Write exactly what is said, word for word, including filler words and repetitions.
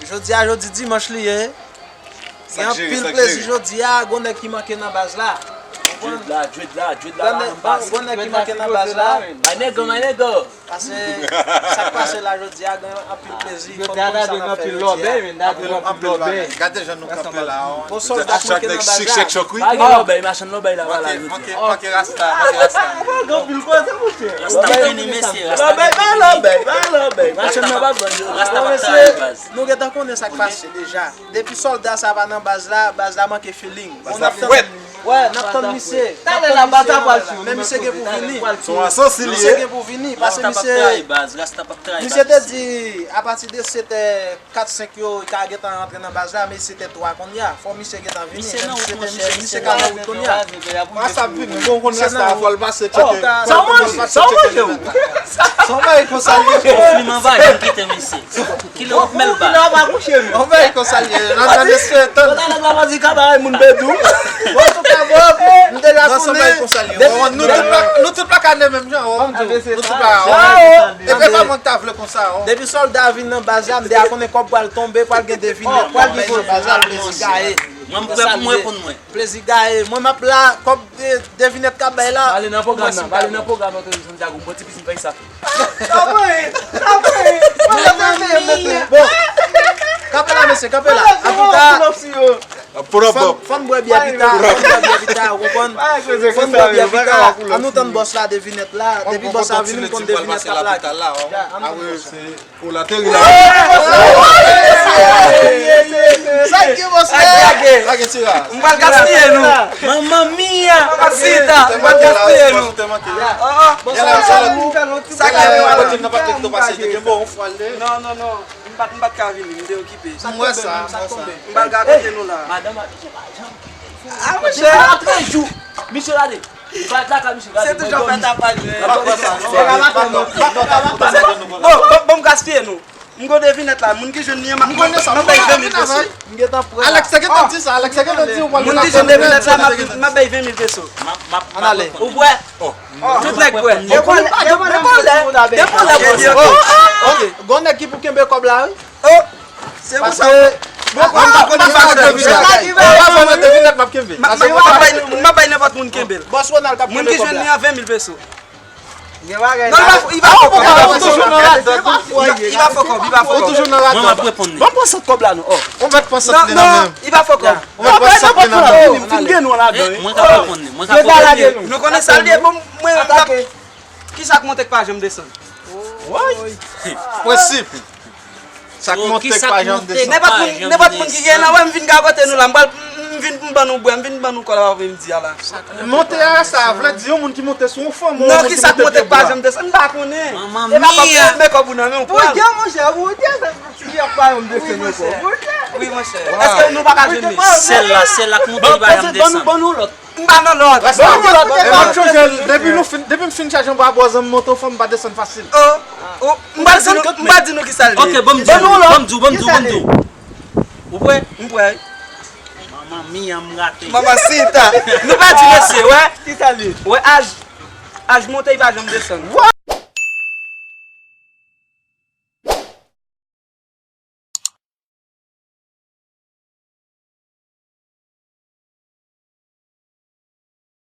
Jodi a, jodi dimanch li ye. Gen anpil plezi jodi a, gon nèg ki manke nan baz la. Dread la, dread la, dread la, la nan baz. Gon nèg ki manke nan baz la. My nigga, my nigga. Pase, sa k pase la jodi a, gen anpil plezi. Fò n konn sa n ap fè jodi a. Gade jan nou kanpe la. Gon sòlda k manke nan baz la. Pa gen lòbèy, machann lòbèy la pa la jodi a. Manke rasta, manke rasta. Rasta fini, mesye, rasta fini. Lòbèy, pa lòbèy, pa lòbèy. Machann nan pa bon. Rasta pa travay, baz. Nou gentan konnen sa k pase deja. Depi sòlda sa pa nan baz la, baz la manke feeling. Bon, n ap tann, wè, n ap tann misye. Talè la, baz la pral sou. Men misye gen pou vini. Misye gen pou vini, pase misye, misye te di apati de sèt è kat, senk yo, li ka gentan rantre nan baz la, men sèt è twa kounye a. Fò misye gentan vini. Misye nan wout, monchè, misye ka nan wout kounye a. Sa w manje? Sa w manje w? Sa w manje w? Sa w manje konsa l ye? Kòfli m anba, jan m kite misye. Kilè w ap mèl ba? Kilè w ap akouche, men. Yon bagay konsa l ye. Nan, nan mesye, tann. Konsa nèg la pa di kabarèy moun bedou. Bon, antouka, bon, m deja konnen. Nou tout pa, nou tout pa ka nan menm jan, oh. Nou tout pa, oh. E, e pa mwen ki ta vle konsa, oh. Depi sòlda vin nan baz la, m deja konnen kòb pral tonbe, pral gen devinèt, pral gen nan baz la, plezi gaye. Mwen, m prè pou mwen reponn mwen. Plezi gaye. Mwen, m ap la, kòb de, devinèt k ap bay la. Ale nan pwogram nan, ale nan pwogram nan, Tony Santiago, m pran ti pisin fèy sa. Sa vre, sa vre. Mwen, mwen, mwen, mwen. Bon. Kanpe la, mesye, kanpe la. Antouka, fò n, fò n bwè byè pita, fò n bwè byè pita, ou konprann? Fò n bwè byè pita. An nou tann bòs la, devinèt la. Depi bòs la vini, m konn devinèt k ap lage. An nou tann bòs la. Ou la teri la. Sa k gen, bòs la? Lage ti ras. M pral gaspiye nou. Mamma mia, papacita, m pral gaspiye nou. Sa k gen, m pral gaspiye nou. Non, non, non. M pa t, m pa t ka vini, m te okipe. M wè sa, m wè sa. M pral gaspiye nou la. Ah, monchè. Misye la de. Se toujou fè tapaj, men. Bon, bon, bon, m gaspiye nou. M gon devinèt la, moun ki jwenn li an, m ap bay ven mil peso. Alex te gentan di sa, Alex te gentan di ou pral. Moun ki jwenn devinèt la, m ap, m ap bay ven mil peso. Ann ale. Ou bwè? Tout nèg bwè. Depi lè, depi lè, depi lè, bwè. Ok. Gon nèg ki pou kenbe kòb la, wi. Oh! Se pou sa. Bon, mwen pa konn devinèt, mwen pa konn devinèt, m ap kenbe. M ap bay, m ap bay nenpòt moun kenbe l. Bòs Ronald k ap kenbe kòb la. Moun ki jwenn li an ven mil peso. Non, li va fè kòb, li va fè kòb. Li va fè kòb, li va fè kòb. Mwen m ap reponn li. Ban m pran sant kòb la non. Oh, ou mèt pran sant li nan men. Li va fè kòb. Ou mèt pran sant li nan men. M fin gen nou ladan. Mwen ka reponn li. Mwen ka reponn li. Nou konnen sa l ye, bon, mwen m ap Kisa k monte k pa janm desann? Woy! Prensip. Sa k monte k pa janm desann. Nenpòt moun, nenpòt moun ki gen nan wè m vin gagote nou la, m pral, m vin m ban nou bwè, m vin ban nou kòb la, m di a la. Monte a sa vle di yon moun ki monte sou yon fanm, non, kisa k monte k pa janm desann, m pa konnen. E pa kòb, men kòb ou nan men w pral. Pou Dye, monchè, pou Dye, sa ki ap pa janm desann ankò. Wi, monchè. Èske nou pa ka jwenn li? Sèl la, sèl la k monte, li pa janm desann. Ban nou lòt. M pa nan lòd. Ban nou lòt. E m ap chanje l. Depi nou fin, depi m fin chaje yon bwa bwòz, m monte yon fanm, m pa desann fasil. Oh, oh, m pa di nou, m pa di nou kisa l ye. Ok, ban m di w, ban m di w, ban m di w, ban m di w. Ou prè? M prè. Manman mia, m rate. Manman sita. Nou pa di mesye, wè. Kisa l ye? Wè, aj, aj monte, li pa janm desann.